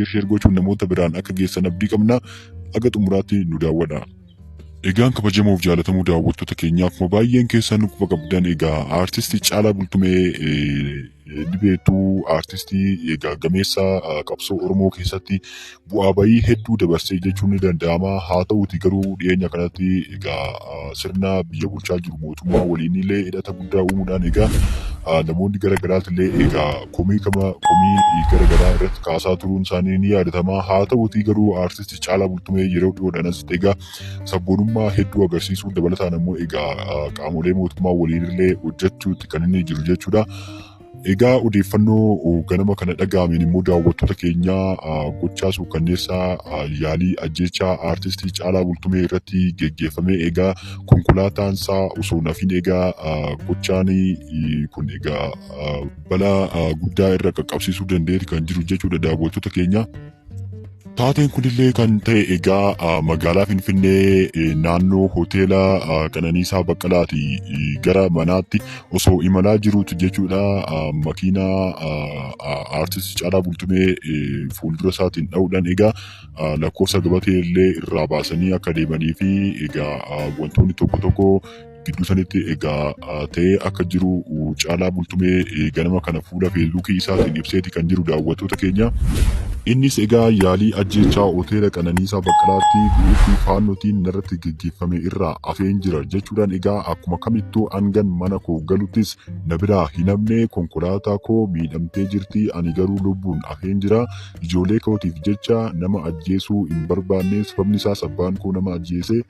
Share gochuun namoota biraan akka geessan abdii qabna. Aga xumuraatti nu daawwadha. Egaan kabajamoof jaalatamuu daawwattoota keenyaa, akkuma baay'een keessan quba qabdan, egaa aartistii Caalaa Bultumee ni beektu. Aartistii egaa gameessa qabsoo Oromoo keessatti bu'aa bayii hedduu dabarsee jechuun ni danda'ama. Haa ta'uuti garuu dhiyeenya kanatti egaa sirna biyya bulchaa jiru mootummaa waliin illee hidhata guddaa uumuudhaan egaa namoonni gara garaati illee egaa komii kama komii gara garaa irratti kaasaa turuun isaanii ni yaadatama. Haa ta'uuti garuu aartistii Caalaa Bultumee yeroo dhiyoodhaan asitti egaa sabboonummaa hedduu agarsiisuun dabalataan ammoo egaa qaamolee mootummaa waliin illee hojjechuutti kan inni jiru jechuudha. Egaa odeeffannoo ganama kana dhaga'ameen immoo, daawwattoota keenyaa, gochaa suukanneessaa yaalii ajjeechaa aartistii Caalaa Bultumee irratti geggeeffamee, egaa konkolaataan isaa osoo nafin egaa gochaan kun egaa balaa guddaa irra qaqqabsiisuu danda'eeti kan jiru jechuudha, daawwattoota keenya. Taateen kunillee kan ta'e egaa magaalaa Finfinnee naannoo hoteela Qananiisaa Baqqalaati gara manaatti osoo imalaa jiruuti jechuudha. Makiinaa aartistii Caalaa Bultumee fuuldura isaatiin dha'uudhaan egaa lakkoofsa gabatee illee irraa baasanii akka deemanii fi egaa wantoonni tokko tokko gidduu sanitti egaa ta'ee akka jiru Caalaa Bultumee ganama kana fuula Feesbuukii isaatiin ibseeti kan jiru, daawwattoota keenya. Innis egaa yaalii ajjeechaa hoteela Qananiisaa Baqqalaatti guruupii Faannootiin narratti geggeeffame irraa hafeen jira jechuudhaan, egaa akkuma kamittuu hangan mana koo galuttis na biraa hin hafne. Konkolaataa koo miidhamtee jirti, ani garuu lubbuun hafeen jira. Ijoollee kootiif jecha nama ajjeesuu hin barbaanne, sababni isaas abbaan koo nama ajjeese,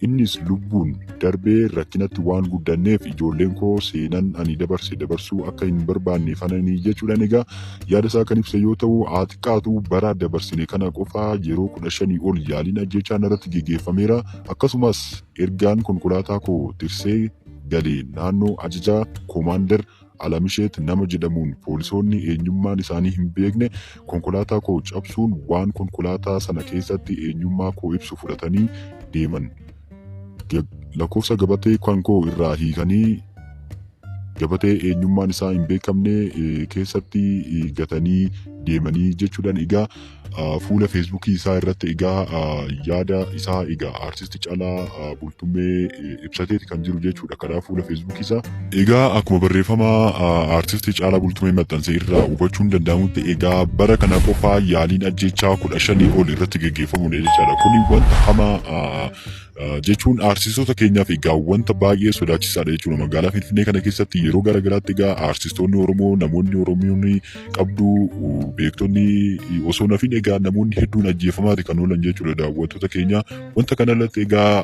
innis lubbuun darbee rakkinatti waan guddanneef ijoolleen koo seenan ani dabarse dabarsuu akka hin barbaanne fananii jechuudhaan egaa yaada isaa kan ibse yoo ta'u, haa xiqqaatu bara dabarsine kana qofa yeroo 15 ol yaaliin ajjeechaa narratti geggeeffameera. Akkasumas ergaan konkolaataa koo tirsee galee naannoo ajajaa koomaandar Alamisheet nama jedhamuun poolisoonni eenyummaan isaanii hin beekne konkolaataa koo cabsuun waan konkolaataa sana keessatti eenyummaa koo ibsu fudhatanii deeman. Lakkoofsa gabatee kan koo irraa hiikanii gabatee eenyummaan isaa hin beekamne keessatti gatanii deemanii jechuudhaan egaa fuula Feesbuukii isaa irratti egaa yaada isaa egaa aartistii Caalaa Bultumee ibsateeti kan jiru jechuudha karaa fuula Feesbuukii isaa. Egaa akkuma barreeffama aartistii Caalaa Bultumee maxxanse irraa hubachuun danda'amutti, egaa bara kana qofaa yaaliin ajjeechaa 15 ol irratti geggeeffamuudha jechaadha. Kuni wanta hamaa jechuun aartistoota keenyaaf egaa wanta baay'ee sodaachisaadha jechuudha. Magaalaa Finfinnee kana keessatti yeroo garaagaraatti egaa aartistoonni Oromoo, namoonni Oromoon qabdu, beektonni osoo nafin egaa namoonni hedduun ajjeefamaati kan oolan jechuudha, daawwattoota keenya. Wanta kana irratti egaa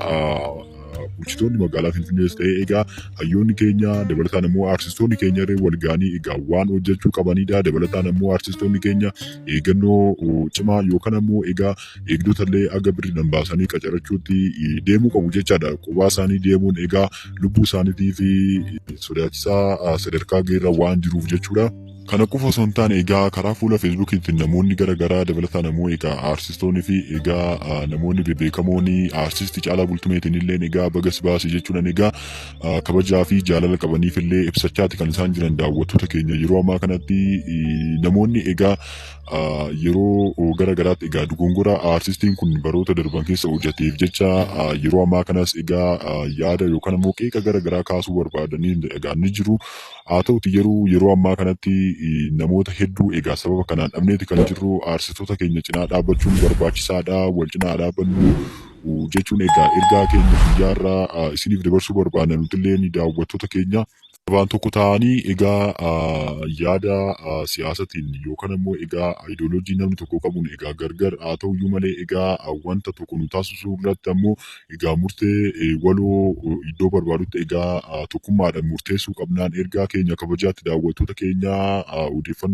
bulchitoonni magaalaa Finfinnees ta'ee egaa hayyoonni keenya, dabalataan immoo aartistoonni keenya irree wal ga'anii egaa waan hojjechuu qabanidha. Dabalataan immoo aartistoonni keenya eeggannoo cimaa yookaan ammoo egaa eegdota illee aga birriidhaan baasanii qacarachuutti deemuu qabu jechaadha. Qubaa isaanii deemuun egaa lubbuu isaaniitii fi sodaachisaa sadarkaa ga'eerra waan jiruuf jechuudha. Kana qofa osoo hin taane, egaa karaa fuula Feesbuukiitiin namoonni gara garaa, dabalataan ammoo egaa aartistoonni fi egaa namoonni bebeekamoon aartistii Caalaa Bultumeetiin illee egaa baga si baase jechuudhaan egaa kabajaa fi jaalala qabaniif illee ibsachaati kan isaan jiran, daawwattoota keenya. Yeroo ammaa kanatti namoonni egaa yeroo gara garaatti egaa dogongora aartistiin kun baroota darban keessa hojjeteef jecha yeroo ammaa kanas egaa yaada yookaan ammoo qeeqa gara garaa kaasuu barbaadanii egaa ni jiru. Haa ta'uti yeroo ammaa kanatti namoota hedduu egaa sababa kanaan dhabneeti kan jirru. Aartistoota keenya cinaa dhaabbachuun barbaachisaadha. Wal cinaa dhaabbannu jechuun egaa ergaa keenya guyyaarraa isiniif dabarsuu barbaanna nutillee daawwattoota keenya. Waan tokko ta'anii egaa yaada siyaasatiin yookaan ammoo egaa ayidooloojii namni tokko qabuun egaa gargar haa ta'uyyuu malee, egaa wanta tokko nu taasisuu irratti ammoo egaa murtee waloo iddoo barbaadutti egaa tokkummaadhaan murteessuu qabnaan ergaa keenya kabajaatti, daawwattoota keenya, odeeffannoo.